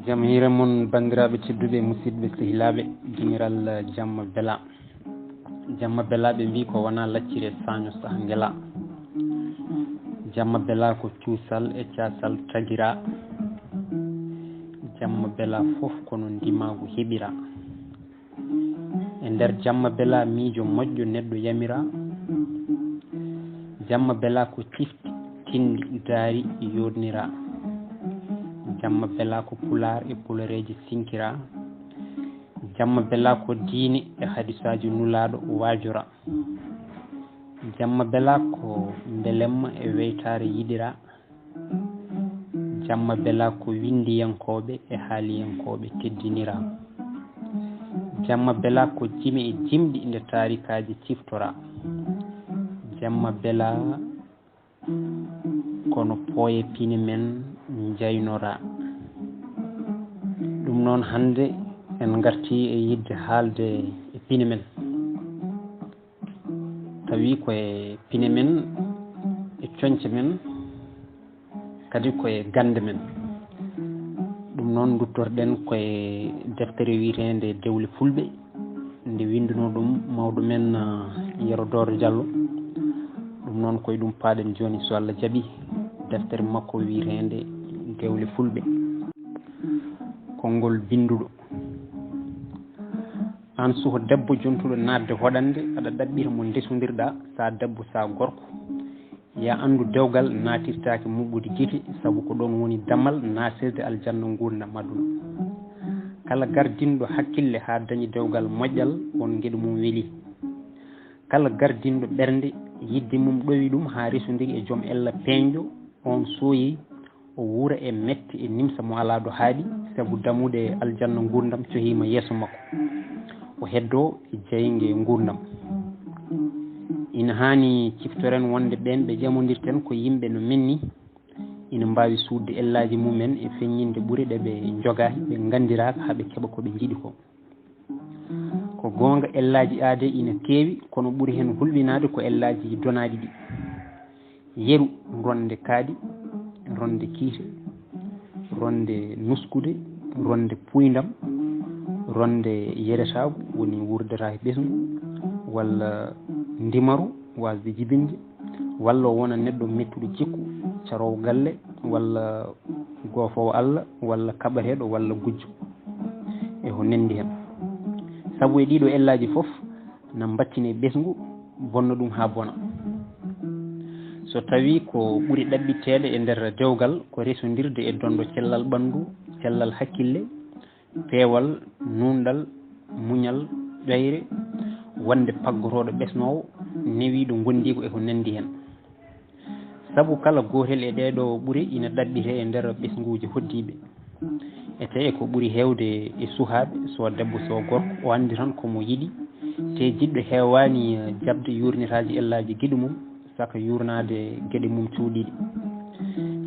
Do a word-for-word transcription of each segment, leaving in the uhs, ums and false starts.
Jam hiire mon, banndiraaɓe tedduɓe, musidɓe, sehilaaɓe, dimiral Jamma Bela. Jamma Bela, ɓe mbii ko wonaa laccire, saaño saha ngela. Jamma Bela ko cuusal e caasal tagiraa. Jamma Bela fof kono ndimaagu heɓiraa. E nder Jamma Bela, miijo moƴƴo neɗɗo yamiraa. Jamma Bela ko cifti tinndi daari yooɗniraa. Jamma Bela ko pulaar e pulareeje sinkiraa. Jamma Bela ko diine e hadisaaji Nulaaɗo waajoraa. Jamma Bela ko mbelemma e weytaare yiɗiraa. Jamma Bela ko winndiyankooɓe e haaliyankooɓe teddiniraa. Jamma Bela ko jime e jimɗi nde taarikaaji ciftoraa. Jamma Bela kono pooye pine men njaynoraa. Ɗum noon, hannde en ngartii e yiɗde haalde e pine men. Tawi ko e pine men, e coñce men, kadi ko e gannde men. Ɗum noon, nduttorɗen ko e deftere wiyeteende Dewle Fulɓe, nde winndunoo ɗum mawɗo men, ah, Yero Dooro Jallo. Ɗum noon, ko e ɗum paaɗen jooni, so Allah jaɓii, deftere makko wiyeteende Dewle Fulɓe. Konngol binnduɗo. Aan suho debbo jontuɗo naatde hoɗannde, aɗa ɗaɓɓira mo ndesondirɗaa, saa debbo, saa gorko. Yaa anndu dewgal naatirtaake muɓɓude gite, sabu ko ɗoon woni damal naatirde aljanna nguurndam aduna. Kala gardinɗo hakkille haa dañi dewgal moƴƴal, oon geɗo mum welii. Kala gardinɗo ɓernde, yiɗde mum ɗowi ɗum haa resondiri e joom ella peeñɗo, oon sooyii o wuura e mette e nimsa mo alaa ɗo haaɗi, sabu dammuɗe aljanna nguurndam cohiima yeeso makko. O heddoo e jaaynge nguurndam. Ina haani ciftoren wonde ɓeen ɓe ƴamondirten ko yimɓe no men nii, ina mbaawi suuɗde ellaaji mumen e feññinde ɓure ɗe ɓe njogaaki, ɓe nganndiraaka haa ɓe keɓa ko ɓe njiɗi ko. Ko goonga, ellaaji aadee ina keewi, kono ɓuri heen hulɓinaade ko ellaaji donaaɗi ɗi. Yeru, ronde kaaɗi, ronde kiite, ronde nuskude, ronde puuyndam, ronde yeretaagu, woni wuurdata e ɓesngu, walla ndimaru, waasde jibinde, walla o wona neɗɗo mettuɗo jikku, caroowo galle, walla goofoowo Allah, walla kaɓateeɗo, walla gujjo, e ko nanndi heen. Sabu e ɗiɗo ellaaji fof na mbattini ɓesngu, bonna ɗum haa bona. So tawii ko ɓuri ɗaɓɓitteede e nder dewgal ko resondirde e donɗo cellal ɓanndu, cellal hakkille, peewal, nuunɗal, muñal, ƴoyre, wonde paggotooɗo ɓesnoowo, newiiɗo ngondiiko e ko nanndi heen. Sabu kala gootel e ɗee ɗoo ɓure ina ɗaɓɓitee e nder ɓesnguuji hoɗdiiɓe. Etee ko ɓuri heewde e suhaaɓe, so debbo so gorko, o anndi tan ko mo yiɗi, te jiɗɗo heewaani jaɓde yuurnitaaji ellaaji giɗo mum, saka yuurnaade geɗe mum cuuɗiiɗe.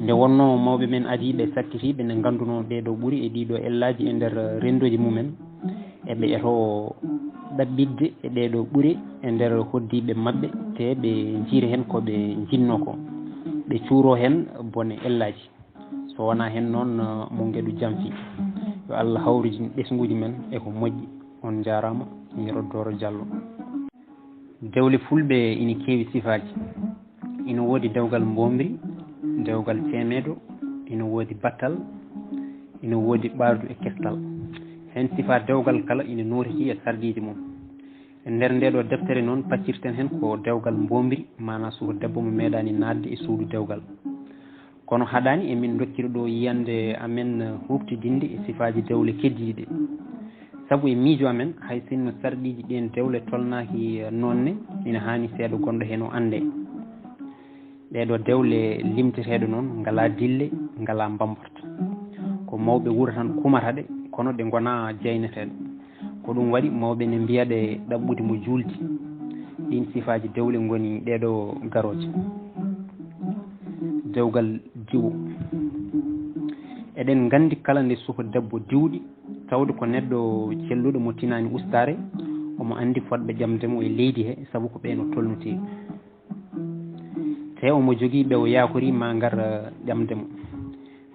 Nde wonnoo mawɓe men adiiɓe sakkitiiɓe ne nganndunoo ɗee ɗoo ɓure e ɗii ɗoo ellaaji e nder renndooji mumen, eɓe etoo ɗaɓɓitde e ɗee ɗoo ɓure e nder hoɗdiiɓe maɓɓe, te ɓe njiira heen ko ɓe njinnoo ko, ɓe cuuroo heen bone ellaaji. So wonaa heen noon, mo ngeɗu jamfii. Yo Allah hawridin ɓesnguuji men e ko moƴƴi. On njaaraama, Yero Dooro Jallo. Dewle Fulɓe ina keewi sifaaji. Ina woodi dewgal mboomri, dewgal ceemeedo, ina woodi battal, ina woodi ɓaardu e kestal. Heen sifaa dewgal kala ina nootitii e sarɗiiji mum. E nder ndee ɗoo deftere noon, paccirten heen ko dewgal mboomri, maanaa suka debbo mo meeɗaani naatde e suudu dewgal. Kono haɗaani e min ndokkira ɗoo yiyannde amen huuɓtidinde e sifaaji dewle keddiiɗe. Sabu e miijo amen, hay sinno sarɗiiji ɗeen dewle tolnaaki noon ne, ina haani seeɗa gonɗo heen o anndee. Ɗee ɗoo dewle limteteeɗe noon ngalaa dille, ngalaa mbamborto. Ko mawɓe wuro tan kumata ɗe, kono ɗe ngonaa jeyneteeɗe. Ko ɗum waɗi mawɓe ne mbiya ɗe ɗaɓɓude mo juuldi. Ɗiin sifaaji dewle ngoni ɗee ɗoo garooje. Dewgal diwo. Eɗen nganndi kala nde suka debbo diwɗi, tawde ko neɗɗo celluɗo mo tinaani ustaare, omo anndi fotɓe ƴamde mo e leydi he, sabu ko ɓeen o tolnotiri. Te omo jogii ɓe o yaakorii maa ngar, eh, ƴamde mo.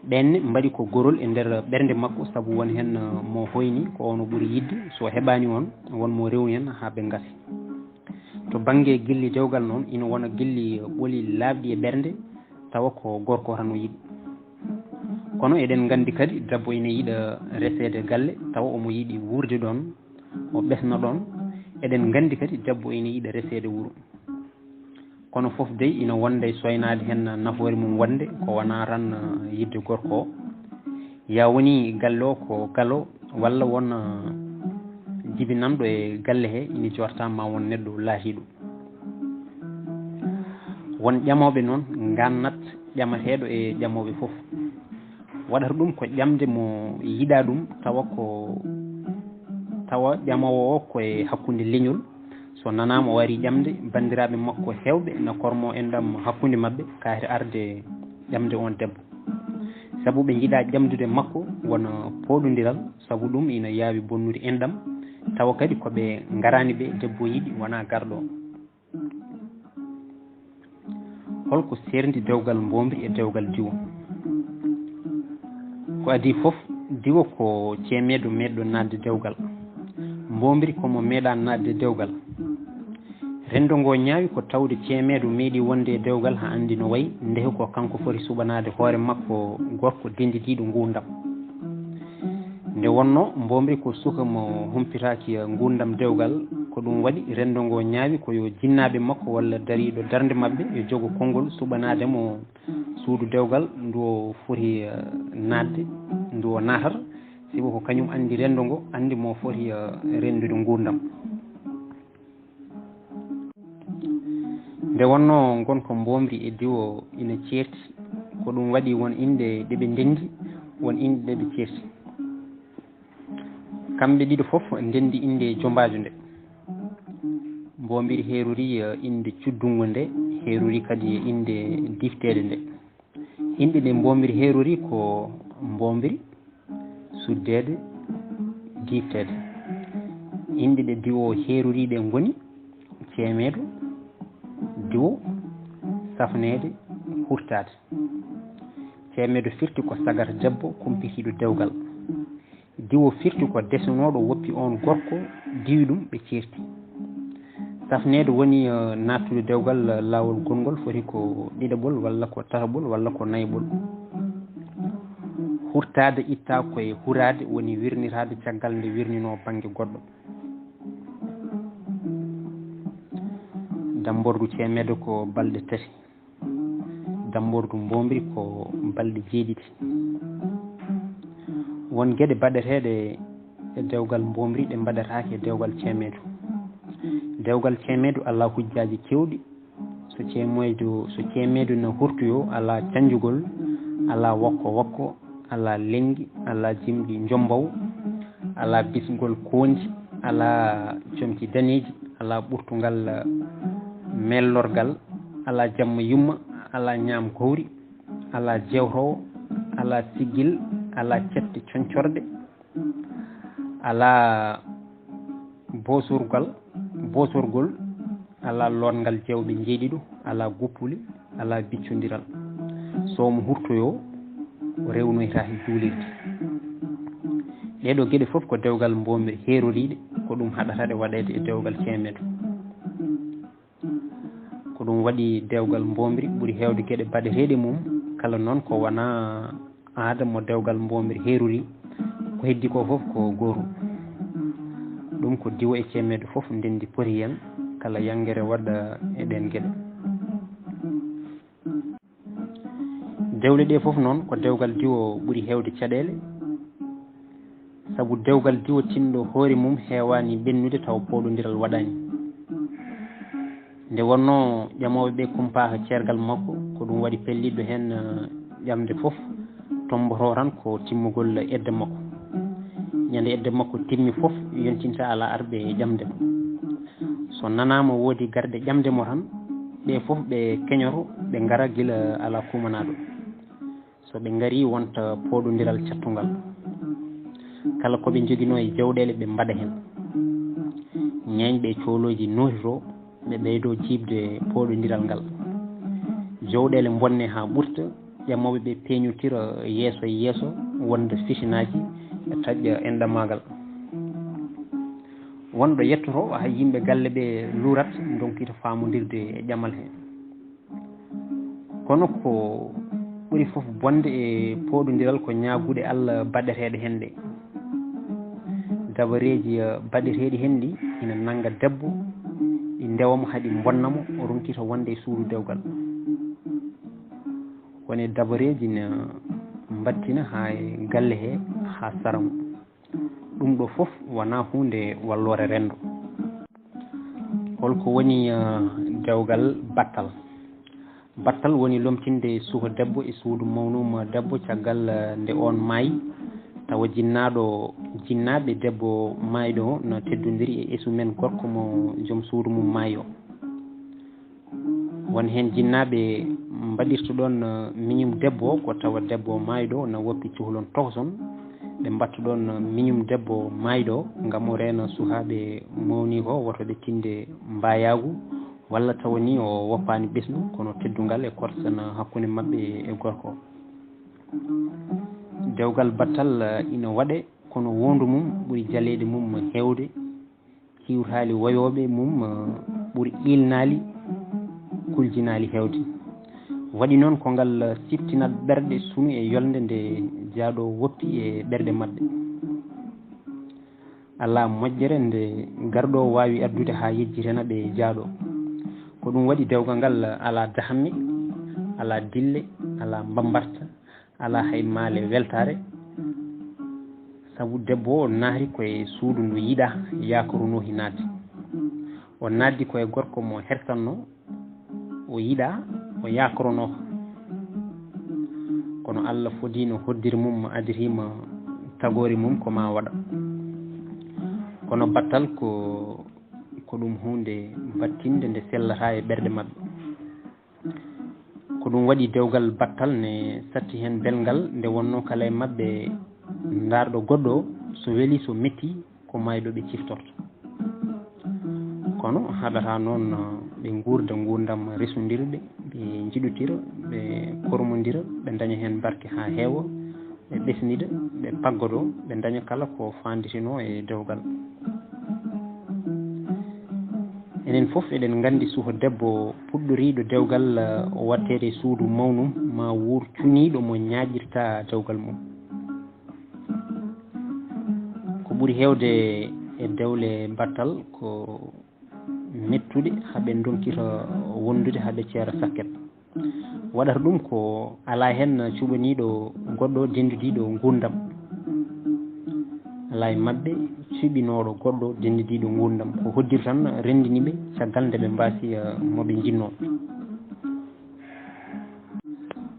Ɓeen ne mbaɗi ko gorol e nder ɓernde makko, sabu won heen mo hoyni ko on o ɓuri yiɗde, so heɓaani on, won mo rewni heen haa ɓe ngasi. To bannge gilli dewgal noon, ina wona gilli ɓoli laaɓɗi e ɓernde, tawa ko gorko tan o yiɗi. Kono eɗen nganndi kadi debbo ina yiɗa reseede galle, tawa omo yiɗi wuurde ɗoon, o ɓesna ɗoon. Eɗen nganndi kadi debbo ina yiɗa reseede wuro. Kono fof dey ina wonda e soynaade heen nafoore mum wonde ko wonaa tan yiɗde gorko o. Yaa woni galle o ko galo walla won jibinanɗo e galle he ina jorta ma won neɗɗo laatiiɗo. Won ƴamooɓe noon ngannat ƴamateeɗo e ƴamooɓe fof. Waɗata ɗum ko ƴamde mo yiɗaa ɗum tawa ko, tawa ƴamoowo o ko e hakkunde leñol. So nanaama o ari ƴamde, banndiraaɓe makko heewɓe na kormo enɗam hakkunde maɓɓe, kaari arde ƴamde on debbo. Sabu ɓe njiɗaa ƴamdude makko wona pooɗondiral, sabu ɗum ina yaawi bonnude enɗam, tawa kadi ko ɓe ngaraani ɓe debbo yiɗi wonaa garɗo. Holko seerndi dewgal mbombri e dewgal diwo? Ko adii fof, diwo ko ceemeedo meeɗɗo naatde dewgal. Mbombri ko mo meeɗaa naatde dewgal. Renndo ngo ñaawi ko tawde ceemeedo meeɗi wonde e dewgal haa anndi no wayi, ndeke ko kanko foti suɓanaade hoore makko gorko denndidiiɗo nguurndam. Nde wonnoo, mbombri ko suka mo humpitaaki nguurndam dewgal, ko ɗum waɗi renndo ngo ñaawi ko yo jinnaaɓe makko walla dariiɗo darnde maɓɓe yo jogo konngol suɓanaade mo suudu dewgal ndu o foti, eh, naatde, ndu o naatata, sibu ko kañum anndi renndo ngo, anndi mo foti, eh, renndude nguurndam. Nde wonnoo ngonka mbombri e diwo ina ceerti, ko ɗum waɗi won innde ɗe ɓe ndenndi, won innde ɗe ɓe ceerti. Kamɓe ɗiɗo fof ndenndi innde jombaajo nde. Mbombri heerori, eh, innde cuddunngo nde, heerori kadi e innde difteede nde. Innde ɗe mbombri heerori ko mbombri, suddeede, difteede. Innde ɗe diwo heerori ɗe ngoni ceemeedo, diwo, safneede, hurtaade. Ceemeedo firti ko sagar debbo kumpitiiɗo dewgal. Diwo firti ko desunooɗo woppi oon gorko diwi ɗum ɓe ceerti. Safneede woni, eh, naattude dewgal, eh, laawol gongol foti ko ɗiɗaɓol walla ko tataɓol walla ko nayaɓol. Hurtaade itta ko e huraade woni wirnitaade caggal nde wirninoo bannge goɗɗo. Dammbordu ceemeedo ko balɗe tati. Dammbordu mbombri ko balɗe jeeɗiɗi. Won geɗe baɗeteeɗe e dewgal mbombri ɗe mbaɗataake e dewgal ceemeedo. Dewgal ceemeedo alaa hujjaaji keewɗi. So ceemeedo, so ceemeedo na hurtoyoo, alaa cannjugol, alaa wokko wokko, alaa lenngi, alaa jimɗi njombaw, alaa bisgol koondi, alaa comci daneeji, alaa ɓurtungal, eh, mellorgal, alaa jamma yumma, alaa ñaam gawri, alaa jewtoowo, alaa siggil, alaa cette concorɗe, alaa boosorgal, boosorgol, alaa lootngal jewɓe njeeɗiɗo, alaa guppuli, alaa biccondiral. So omo hurtoyoo, o rewnoytaake juulirde. Ɗeeɗoo geɗe fof ko dewgal mbombri heeroriiɗe, ko ɗum haɗata ɗe waɗeede e dewgal ceemeedo. Ko ɗum waɗi dewgal mbombri ɓuri heewde geɗe baɗeteeɗe mum, kala noon ko wonaa aada mo dewgal mbombri heerori, ko heddi ko fof ko gootum. Ɗum ko diwo e ceemeedo fof ndenndi poti heen, kala yanngere waɗa e ɗeen geɗe. Dewle ɗe fof noon ko dewgal diwo ɓuri heewde caɗeele, sabu dewgal diwo tinɗo hoore mum heewaani ɓennude tawa pooɗondiral waɗaani. Nde wonnoo ƴamooɓe ɓe kumpaaka ceergal makko, ko ɗum waɗi pelliɗɗo heen, eh, ƴamde fof tombotoo tan ko timmugol edda makko. Ñande edda makko timmi fof yontinta alaa arɓe ƴamde mo. So nanaama woodi garɗe ƴamde mo tan, ɓe fof ɓe keñoto, ɓe ngara gila alaa kumanaaɗo. So ɓe ngarii wonta pooɗondiral cattungal. Kala ko ɓe njoginoo e jawɗeele ɓe mbaɗa heen. Ñeeñɓe e coolooji nootitoo, ɓe ɓeydoo jiiɓde pooɗondiral ngal. Jawɗeele mbonne haa ɓurta, ƴamooɓe ɓe peeñotira yeeso e yeeso wonde fitinaaji e taƴƴa enɗamaagal. Wonɗo yettoto haa yimɓe galle ɓe luurat, ndonkita faamondirde e ƴamal he. Kono ko ɓuri fof bonde e pooɗondiral ko ñaaguɗe Allah baɗeteeɗe heen ɗe. Dabareeji, eh, baɗeteeɗi heen ɗi ina nannga debbo, ɗi ndewa mo haa ɗi mbonna mo, o ronkita wonde e suudu dewgal. Woni dabareeji na mbattina haa e galle he haa sara mo. Ɗum ɗo fof wonaa huunde walloore renndo. Holko woni, eh, dewgal battal? Battal woni lomtinde suho debbo e suudu mawnum debbo caggal, eh, nde oon maayi, tawa jinnaaɗo, jinnaaɓe debbo maayɗo o no teddondiri e esu men gorko mo joom suudu mum maayi o. Won heen jinnaaɓe mbaɗirta ɗoon, eh, miñum debbo o, ko tawa debbo maayɗo o na woppi cuhlon tokson, ɓe mbaɗta ɗoon, eh, miñum debbo maayɗo o ngam o reena suhaaɓe mawni ko, woto ɓe tinde mbaayaagu, walla tawa ni o woppaani ɓesngu, kono teddungal e korsan hakkunde maɓɓe e gorko o. Dewgal battal, eh, ina waɗe, kono wondu mum ɓuri jaleeɗi mum heewde, kiwtaali woyooɓe mum, eh, ɓuri ilnaali, kuljinaali heewde. Waɗi noon ko ngal, eh, siftinat ɓerɗe sunu e yolnde nde jaaɗo woppi e ɓerɗe maɓɓe. Alaa moƴƴere nde garɗo waawi addude haa yejjitana ɓe jaaɗo. Ko ɗum waɗi dewgal ngal alaa dahamme, alaa dille, alaa mbambarta, alaa hay maale weltaare. Sabu debbo o naati ko e suudu ndu yiɗaa, yaakorunoohi naatde. O naatdi ko e gorko mo hersannoo, o yiɗaa, o yaakoronoo. Kono Allah fodiino hoddiri mum, adiriima tagoori mum ko maa waɗa. Kono battal ko, ko ɗum huunde battinde nde sellataa e ɓerɗe maɓɓe. Ko ɗum waɗi dewgal battal ne satti heen belngal nde wonnoo kala e maɓɓe ndaarɗo goɗɗo o, so weli, so metti, ko maayɗo ɓe ciftorta. Kono haɗata noon, uh, ɓe nguurda nguurndam resondirde, ɓe njiɗotira, ɓe kormondira, ɓe ndaña heen barke haa heewa, ɓe ɓesnida, ɓe paggodo, ɓe ndaña kala ko faanditinoo e dewgal. Enen fof eɗen nganndi suho debbo puɗɗoriiɗo dewgal, uh, o watteede e suudu mawnum, ma wuur cuniiɗo mo ñaaƴirta dewgal mum. Ko ɓuri heewde e dewle battal ko mettuɗe, haa ɓe ndonkita wondude, haa ɓe ceera sakket. Waɗata ɗum ko alaa heen cuɓaniiɗo goɗɗo denndidiiɗo nguurndam. Alaa e maɓɓe cuɓinooɗo goɗɗo denndidiiɗo nguurndam. Ko hoddiri tan renndini ɓe caggal nde ɓe mbaasi, eh, mo ɓe njinnoo.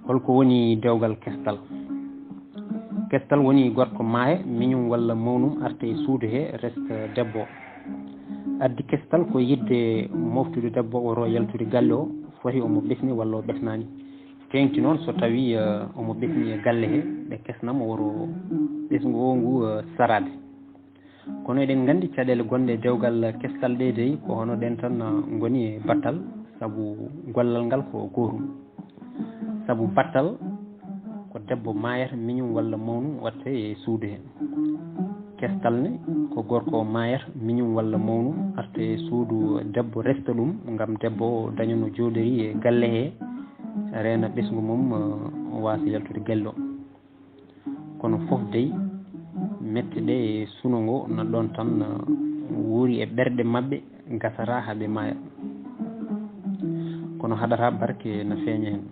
Holko woni dewgal kestal? Kestal woni gorko maaya, miñum walla mawnum arta e suudu he resta debbo o. Addi kestal ko yiɗde moftude debbo o, waro yaltude galle o, foti omo ɓesni walla o ɓesnaani. Teeŋti noon so tawii, eh, omo ɓesni e galle he, ɓe kesna mo waro ɓesngu o ngu, eh, saraade. Kono eɗen nganndi caɗeele gonɗe e dewgal kestal ɗe dey ko hono ɗeen tan, ah, ngoni e battal, sabu gollal ngal ko gootum. Sabu battal ko debbo maayata miñum walla mawnum watta e suudu he. Kestal ne ko gorko o maayata miñum walla mawnum arta e suudu debbo resta ɗum ngam debbo o daña no jooɗori e galle he, reena ɓesngu mum, ah, o waasa yaltude galle o. Kono fof dey, mette ɗe e suno ngo na ɗoon tan, uh, wuuri e ɓerɗe maɓɓe, gasata haa ɓe maaya. Kono haɗata barke na feeña heen.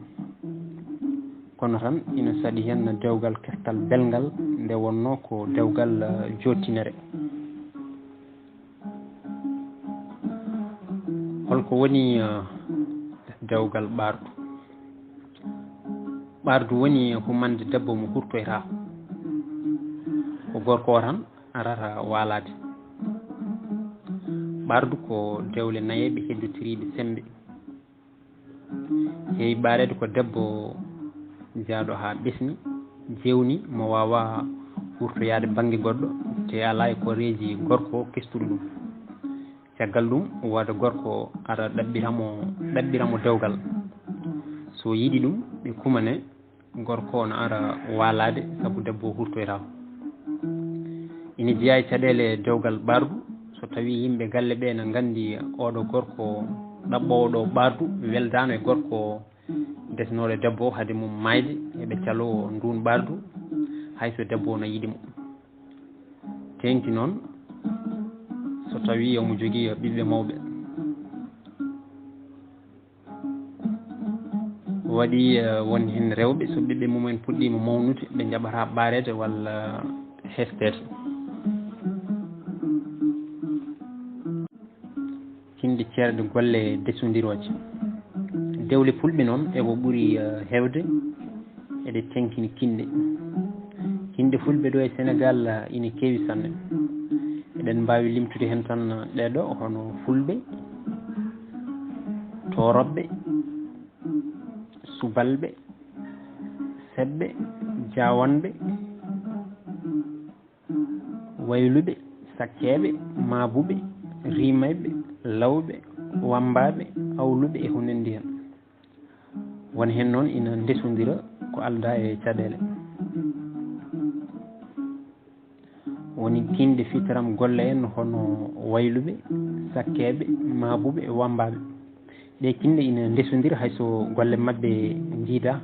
Kono tan ina saɗi heen dewgal kestal belngal, nde wonnoo ko dewgal, uh, jottinere. Holko woni, eh, dewgal ɓaardu? Ɓaardu woni humande debbo mo hurtoyta. Ko gorko o tan arata waalaade. Ɓaardu ko dewle nayeeɓe heddotiriiɓe semmbe. Heewi ɓaareede ko debbo jaaɗo haa ɓesni, jeewni, mo waawaa wurtoyaade bannge goɗɗo, te alaa e koreeji gorko kestuɗo ɗum. Caggal ɗum, wooda gorko ara ɗaɓɓira mo, ɗaɓɓira mo dewgal. So yiɗi ɗum, ɓe kumane, gorko o no ara waalaade sabu debbo o hurtoyraama. Ina jeyaa e caɗeele dewgal ɓaardu, so tawii yimɓe galle ɓee na nganndi oɗo gorko ɗaɓɓoowo ɗo ɓaardu weldaano e gorko desnooɗo debbo o hade mum maayde, eɓe caloo nduun ɓaardu, hay so debbo o na yiɗi mo. Teeŋti noon so tawii omo jogii ɓiɓɓe mawɓe. Waɗi, eh, won heen rewɓe, so ɓiɓɓe mumen puɗɗiima mawnude, ɓe njaɓataa ɓaareede walla heesteede. Kinɗe ceerɗe golle desondirooje. Dewle Fulɓe noon, e ko ɓuri, eh, heewde, eɗe teeŋtini kinɗe. Kinɗe Fulɓe ɗo e Senegaal, eh, ina keewi sanne. Eɗen mbaawi limtude heen tan ɗee ɗo, hono Fulɓe, Tooroɓɓe, Subalɓe, Seɓɓe, Jaawanɓe, Wayluɓe, Sakkeeɓe, Maabuɓe, Riimayɓe, Lawɓe, Wammbaaɓe, Awluɓe e ko nanndi heen. Won heen noon ina ndesondira ko aldaa e caɗeele. Woni kinɗe fitiram golle en hono Wayluɓe, Sakkeeɓe, Maabuɓe e Wammbaaɓe. Ɗee kinɗe ina ndesondira hay so golle maɓɓe njiidaa,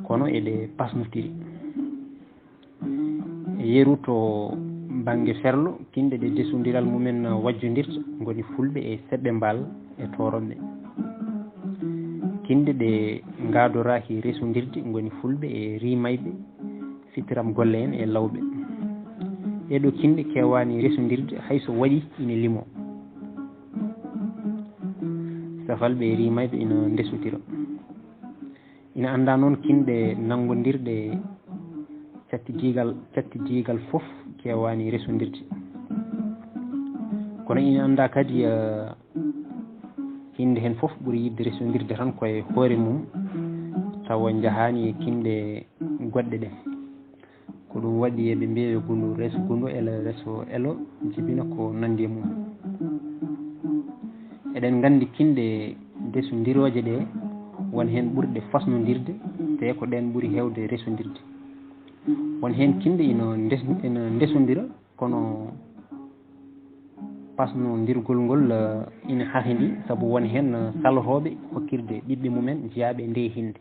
kono eɗe pasnotiri. E yeru to bannge ferlo, kinɗe ɗe desondiral mumen wajjondirta ngoni Fulɓe e Seɓɓe Mbaal e Tooroɓɓe. Kinɗe ɗe ngaadoraaki resondirde ngoni Fulɓe e Riimayɓe, fitiram golle en e Lawɓe. Ɗee ɗo kinɗe keewaani resondirde hay so waɗi ina limoo. Safalɓe e Riimayɓe ina ndesotira. Ina anndaa noon kinɗe nanngondirɗe cattidiigal, cattidiigal fof keewaani resondirde. Kono ina anndaa kadi, eh, kinɗe heen fof ɓuri yiɗde resondirde tan ko e hoore mum, tawa njahaani e kinɗe goɗɗe ɗe. Ko ɗum waɗi eɓe mbiya yo gundu reso gundu, elo reso elo, jibina ko nanndi e mum. Eɗen nganndi kinɗe desondirooje ɗe, won heen ɓurɗe fasnondirde, te ko ɗeen ɓuri heewde resondirde. Won heen kinɗe ina ndes-, ina ndesondira, kono pasnondirgol ngol, eh, ina hasindii, sabu won heen, eh, salotooɓe hokkirde ɓiɓɓe mumen jiyaaɓe ndee hinnde.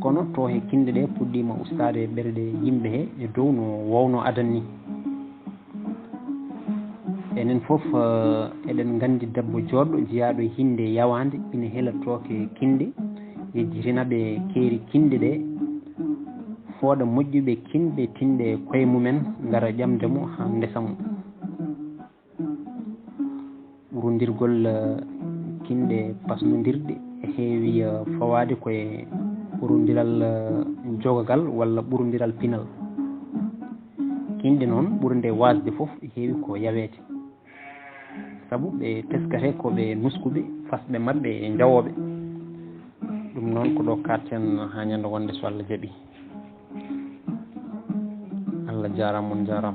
Kono tooke kinɗe ɗe puɗɗiima ustaade e ɓerɗe yimɓe he e dow no woownoo adan ni. Enen fof, eh, eɗen nganndi debbo jooɗɗo jiyaaɗo hinnde yawaande ina hela tooke kinɗe, yejjitina ɓe keeri kinɗe ɗe, fooɗa moƴƴuɓe kinɗe tinɗe koye mumen, ngara ƴamde mo haa ndesa mo. Ɓurundirgol, eh, kinɗe pasnondirɗe heewi, eh, fawaade ko e ɓurundiral, eh, jogagal walla ɓurundiral pinal. Kinɗe noon ɓurde waasde fof heewi ko yaweede. Sabu ɓe teskate ko ɓe nuskuɓe, fasɓe maɓɓe e njawooɓe. Ɗum noon ko ɗo kaaɗten haa ñande wonde so Allah jaɓi. Allah jaaraama, on jaaraama.